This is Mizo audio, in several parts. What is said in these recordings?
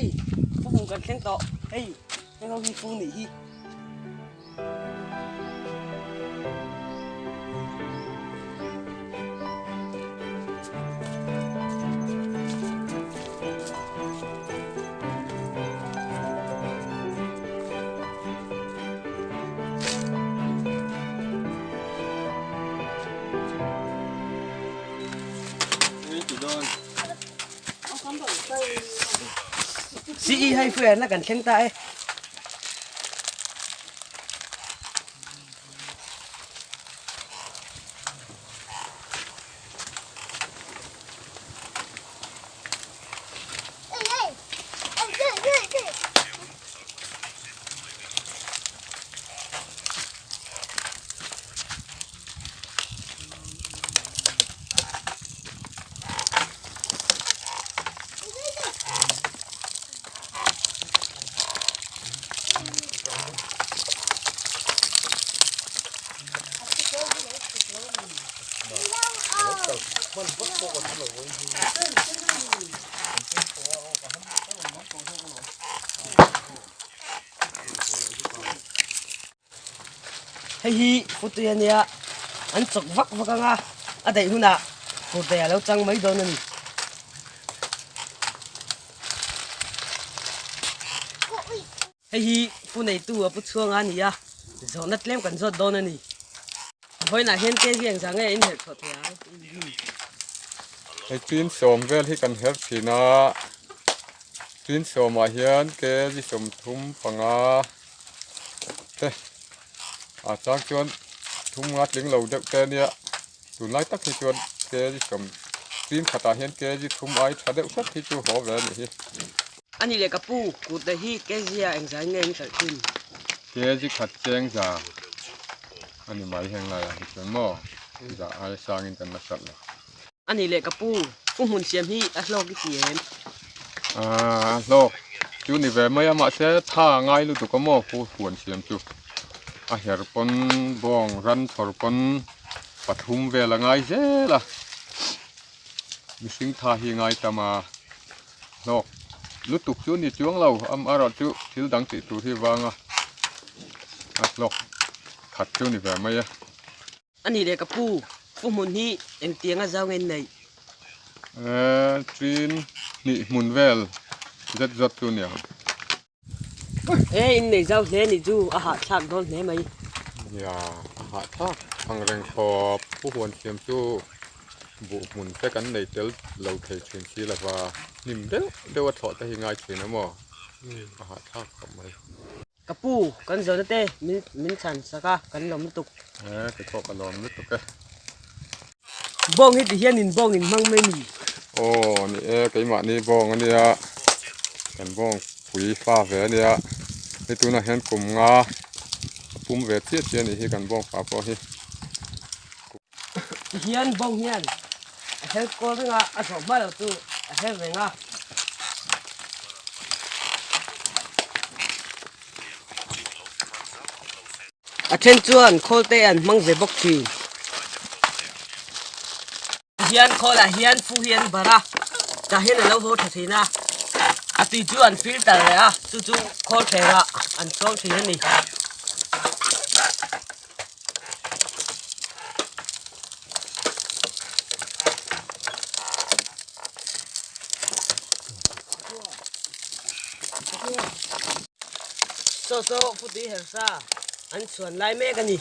Hei, fu kan thleng tawh. Hei, heng ho hi fu nih hi. CE hei fuiah na kan thleng ta e. Hei hi putui a nia, an chawk vak vak ang a, a daih hunah fur daih a lo chang mai dawn a ni. Hei hi pu neitu a pu chhuang a ni a, zawhna tlem kan zawt dawn a ni. Vawiinah hian kg engzah nge in herh chhuah thei ang? Hei 10 vel hi kan herh thin a, 10 ah hian kg 35 te a chang chuan thum nga tling lo deuh te ania tunlai tak hi chuan kg sawm tin khatah hian kg thum ai tha deuh hlek hi chu haw ve a nih hi. Ani leh ka pu kut leh hi kg ah engzah in nge in hralh thin? Kg khat cheng za a ni mai heng laiah hi chuan maw za aia sangin kan la hralh lo. Ani leh ka pu, pu hmun siam hi a hlawk i ti em? A hlawk chu ni ve mai a, mahse tha a ngai lutuk a maw pu huan siam chu. A her pawn bawng ran chhawr pawn pathum vel a ngai zel a, mihring tha hi ngai tam a, hlawk lutuk chu ni chuang lo, amaherawh chu thil dang tih tur hi vang a, a hlawk khat chu ni ve mai a. A nih leh ka pu, pu hmun hi engtiang a zau nge neih? Eh, tin hnih hmun vel zet zawt chu nia. Eh, in nei zau hle nih chu a hahthlak dawn hle mai. Nia, a hahthlak ang reng khawp. Pu huan thiam chu buh hmun te kan nei tel lo thei thin si lova, hnim deuh deuh a thlawh te hi ngai thin a maw? A hahthlak khawp mai. Ka pu, kan zawhna te min min chhan sak a, kan lawm lutuk. E, ti pawh ka lawm lutuk e. Bawng hi ti hian in bawng in hmang mai mi? Aw, ni e, keimahni bawng a nia, kan bawng pui fa ve a nia, hei tunah hian kum nga a pum ve chiah chiah a nih hi kan bawng fa pawh hi. Ti hian bawng hian a her kawl reng a, a zawh hma lo chu a her reng a. A then chuan khawl te an hmang ve bawk thin. Ti hian khawl ah hian fu hi an barh a, tah hian a lo haw tha thin a, a tui chu an filter leh a, chu chu khawl thleng ah an chawm thin a ni. Saw saw putui hersa an chhuan lai mek a ni.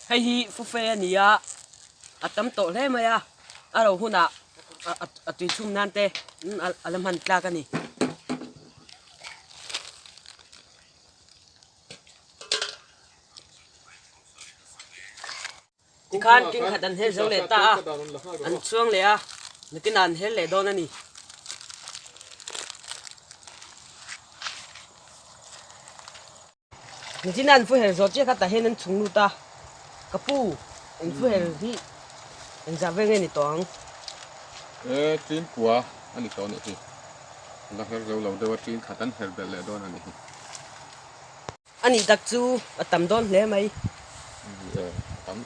Hei hi fufe a ni a, a tam tawh hle mai a, a ro hunah a tui chhum nan te a la hman tlak a ni. Tikhan king khat an her zo leh ta a, an chhuang leh a, nakinah an her leh dawn a ni. Nichina an fu her zawh chiah kha tah hian an chhung lut a, ka pu eng fu her hi engzah vel nge ni tawh ang? E, tin kua. a ni tawh a nih hi. La her zo lo deuh a ṭin khat an her belh leh dawn a nih hi. A nih tak chu a tam dawn hle mai. Ni e, a tam.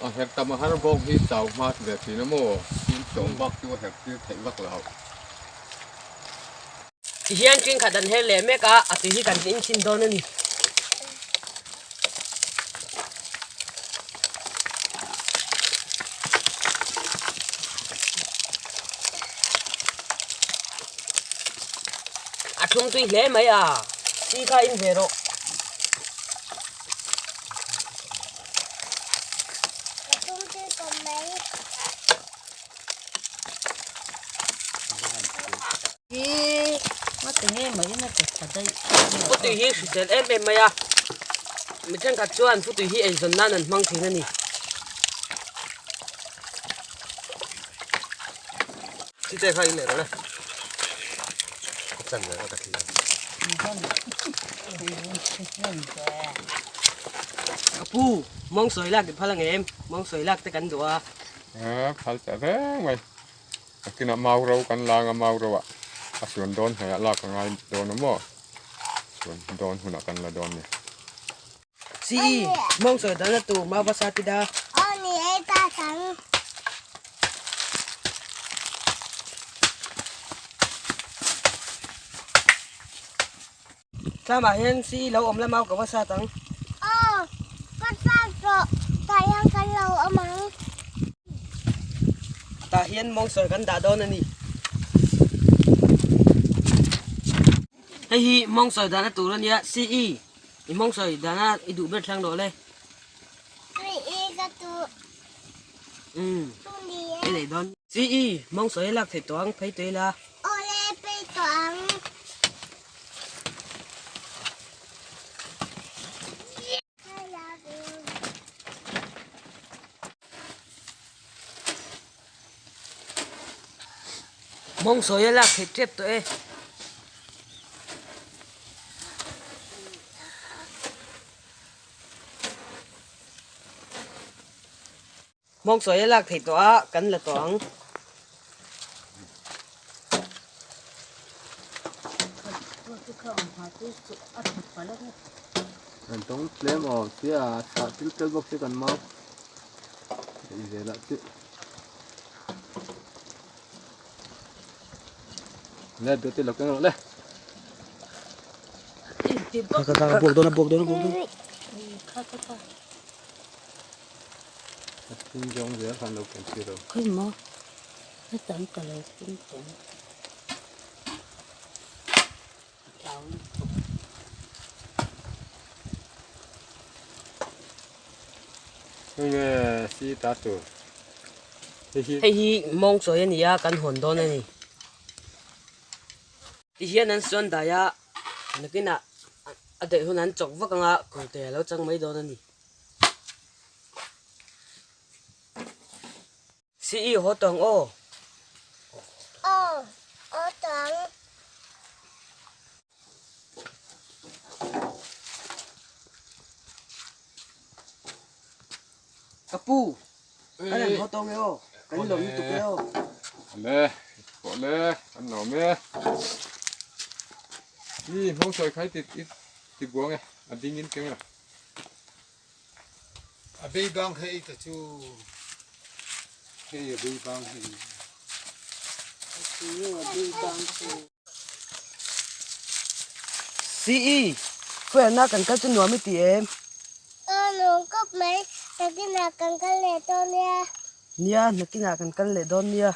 A her tam a har bawk hi chau hma ve thin a maw? Tin sawm bak chu a her tir theih vak lo. Ti hian ṭin khat an her leh mek a, a tui hi kan inchhin dawn a ni. A thlum tui hle mai a, chi kha in ve rawh. A thlum tui kawm mai. Futui hi hrisel em em mai a, mi thenkhat chuan futui hi eizawn nan an hmang thin a ni. Ka pu, mawng sawi lak i phal ang em? Mawng sawi lak te kan duh a. Phal teh reng mai. Nakinah mau ro kan lang a, mau ro ah a suan dawn hnaih ah lak a ngai dawn a maw? Suan dawn hunah kan la dawn a ni. Si, mawng sawi dan a tur mau va sa ti da. Aw ni ei ta chang. Tlamah hian si lo awm la mau ka va sat ang. Aw, ka sat rawh, tah hian kan lo awm ang. Tah hian mawng sawi kan dah dawn a ni. Hei hi mawng sawi dahna tur a nia, CE i mawng sawi dahna i duh ber thlang rawh le. CE ka duh. Umm, i nei dawn. CE mawng sawi a lak theih tawh ang, phei tawh ila. Awle, phei tawh ang. I love you. Mawng sawi a lak theih tep tawh e. Mawng sawi a lak theih tawh a, kan la tawh ang. Kan tawng tlem aw sia chhah til tel bawk si kan mau ei ve lah chu le duat te lo keng rawh le. Kha kha buak dawn a buak dawn a buak dawn. A thing zawng zel khan lo ken si lo. Khawi maw heta an ka lo pung tawh ang. A tlau lutuk. Hei nge si ta tur. Hei hi. Hei hi mawng chawi a ni a, kan hawn dawn a ni. Tihian an sawn dai a, nakinah a daih hun an chawk vak anga kawrte a lo chang mai dawn a ni. Si i haw tawng aw. Aw, haw tawng. Ka pu, kan han haw tawng e aw, kan lawm lutuk e aw. Le, pawh le, kan lawm e. Mi hmawng sawi khai ti ti buang e, a ding in keng la. A bei bang hei ta chu hei a bei bang hei. CE, Khawiahna kan kal chu nuam i ti em? Aw nuam khawp mai, nakinah kan kal leh dawn nia. Nia, nakinah kan kal leh dawn nia.